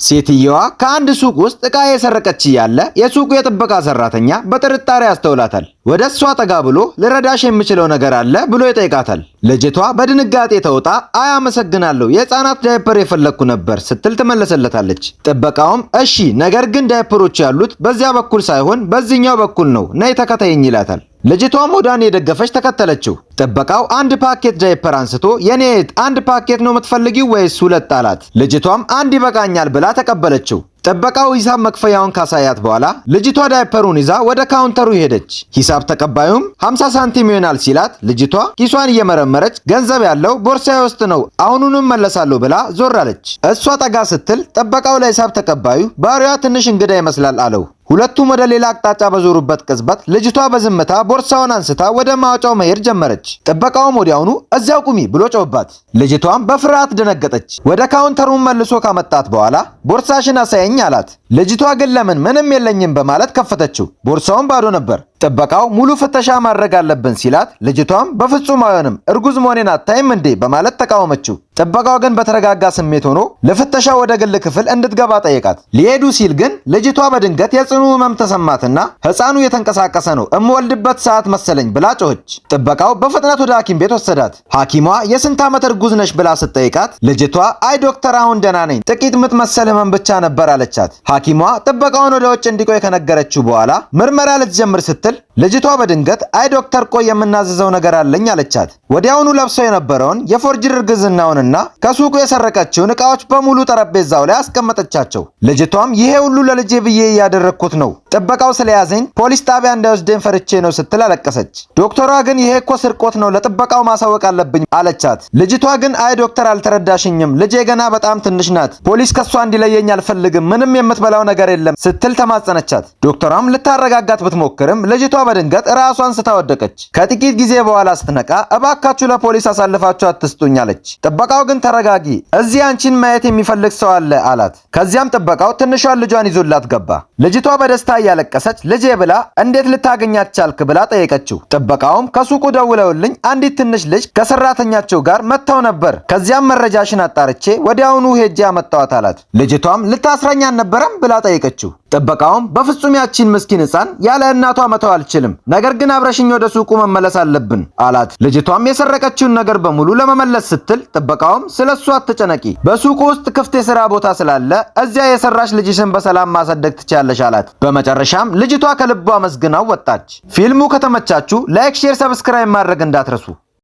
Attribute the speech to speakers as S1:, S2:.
S1: ሴትየዋ ከአንድ ሱቅ ውስጥ ዕቃ እየሰረቀች እያለ የሱቁ የጥበቃ ሰራተኛ በጥርጣሬ ያስተውላታል። ወደ እሷ ጠጋ ብሎ ልረዳሽ የምችለው ነገር አለ ብሎ ይጠይቃታል። ልጅቷ በድንጋጤ ተውጣ አይ አመሰግናለሁ፣ የህፃናት ዳይፐር እየፈለግኩ ነበር ስትል ትመልስለታለች። ጥበቃውም እሺ፣ ነገር ግን ዳይፐሮች ያሉት በዚያ በኩል ሳይሆን በዚህኛው በኩል ነው፣ ነይ ተከተይኝ ይላታል። ልጅቷም ሆዷን እየደገፈች ተከተለችው። ጥበቃው አንድ ፓኬት ዳይፐር አንስቶ የኔ እህት፣ አንድ ፓኬት ነው የምትፈልጊው ወይስ ሁለት አላት። ልጅቷም አንድ ይበቃኛል ብላ ተቀበለችው። ጥበቃው ሂሳብ መክፈያውን ካሳያት በኋላ ልጅቷ ዳይፐሩን ይዛ ወደ ካውንተሩ ሄደች። ሂሳብ ተቀባዩም 50 ሳንቲም ይሆናል ሲላት ልጅቷ ኪሷን እየመረመረች ገንዘብ ያለው ቦርሳዬ ውስጥ ነው፣ አሁኑኑ እመለሳለሁ ብላ ዞር አለች። እሷ ጠጋ ስትል ጥበቃው ለሂሳብ ተቀባዩ ባህሪዋ ትንሽ እንግዳ ይመስላል አለው። ሁለቱም ወደ ሌላ አቅጣጫ በዞሩበት ቅጽበት ልጅቷ በዝምታ ቦርሳዋን አንስታ ወደ ማውጫው መሄድ ጀመረች። ጥበቃውም ወዲያውኑ እዚያው ቁሚ ብሎ ጮኸባት። ልጅቷም በፍርሃት ደነገጠች። ወደ ካውንተሩን መልሶ ካመጣት በኋላ ቦርሳሽን አሳይኝ አላት። ልጅቷ ግን ለምን፣ ምንም የለኝም በማለት ከፈተችው። ቦርሳውም ባዶ ነበር። ጥበቃው ሙሉ ፍተሻ ማድረግ አለብን ሲላት ልጅቷም በፍጹም አይሆንም፣ እርጉዝ መሆኔን አታይም እንዴ በማለት ተቃወመችው። ጥበቃው ግን በተረጋጋ ስሜት ሆኖ ለፍተሻ ወደ ግል ክፍል እንድትገባ ጠየቃት። ሊሄዱ ሲል ግን ልጅቷ በድንገት የጽኑ ህመም ተሰማትና ህፃኑ እየተንቀሳቀሰ ነው፣ እምወልድበት ሰዓት መሰለኝ ብላ ጮኸች። ጥበቃው በፍጥነት ወደ ሐኪም ቤት ወሰዳት። ሐኪሟ የስንት ዓመት እርጉዝ ነሽ ብላ ስትጠይቃት ልጅቷ አይ ዶክተር፣ አሁን ደህና ነኝ፣ ጥቂት ምጥ መሰል ህመም ብቻ ነበር አለቻት። ሐኪሟ ጥበቃውን ወደ ውጭ እንዲቆይ ከነገረችው በኋላ ምርመራ ልትጀምር ስትል ልጅቷ በድንገት አይ ዶክተር፣ ቆይ፣ የምናዘዘው ነገር አለኝ አለቻት። ወዲያውኑ ለብሳው የነበረውን የ forged እርግዝናውንና ከሱቁ የሰረቀችውን ዕቃዎች በሙሉ ጠረጴዛው ላይ አስቀመጠቻቸው። ልጅቷም ይሄ ሁሉ ለልጄ ብዬ እያደረግኩት ነው፣ ጥበቃው ስለያዘኝ ፖሊስ ጣቢያ እንዳይወስደኝ ፈርቼ ነው ስትል አለቀሰች። ዶክተሯ ግን ይሄ እኮ ስርቆት ነው፣ ለጥበቃው ማሳወቅ አለብኝ አለቻት። ልጅቷ ግን አይ ዶክተር፣ አልተረዳሽኝም፣ ልጄ ገና በጣም ትንሽ ናት፣ ፖሊስ ከሷ እንዲለየኝ አልፈልግም፣ ምንም የምትበላው ነገር የለም ስትል ተማጸነቻት። ዶክተሯም ልታረጋጋት ብትሞክርም ልጅቷ በድንገት ራሷን ስታ ወደቀች። ከጥቂት ጊዜ በኋላ ስትነቃ እባካችሁ ለፖሊስ አሳልፋችሁ አትስጡኝ አለች። ጥበቃው ግን ተረጋጊ፣ እዚህ አንቺን ማየት የሚፈልግ ሰው አለ አላት። ከዚያም ጥበቃው ትንሿን ልጇን ይዞላት ገባ። ልጅቷ በደስታ እያለቀሰች ልጄ ብላ እንዴት ልታገኛት ቻልክ ብላ ጠየቀችው። ጥበቃውም ከሱቁ ደውለውልኝ አንዲት ትንሽ ልጅ ከሰራተኛቸው ጋር መጥተው ነበር። ከዚያም መረጃሽን አጣርቼ ወዲያውኑ ሄጄ አመጣኋት አላት። ልጅቷም ልታስረኝ አልነበረም ብላ ጠየቀችው። ጥበቃውም በፍጹም ያቺን ምስኪን ሕፃን ያለ እናቷ መተው አልችልም፣ ነገር ግን አብረሽኝ ወደ ሱቁ መመለስ አለብን አላት። ልጅቷም የሰረቀችውን ነገር በሙሉ ለመመለስ ስትል ጥበቃውም ስለ እሱ አትጨነቂ፣ በሱቁ ውስጥ ክፍት የሥራ ቦታ ስላለ እዚያ እየሰራሽ ልጅሽን በሰላም ማሳደግ ትችያለሽ አላት። በመጨረሻም ልጅቷ ከልቧ አመስግናው ወጣች። ፊልሙ ከተመቻችሁ like፣ share፣ subscribe ማድረግ እንዳትረሱ።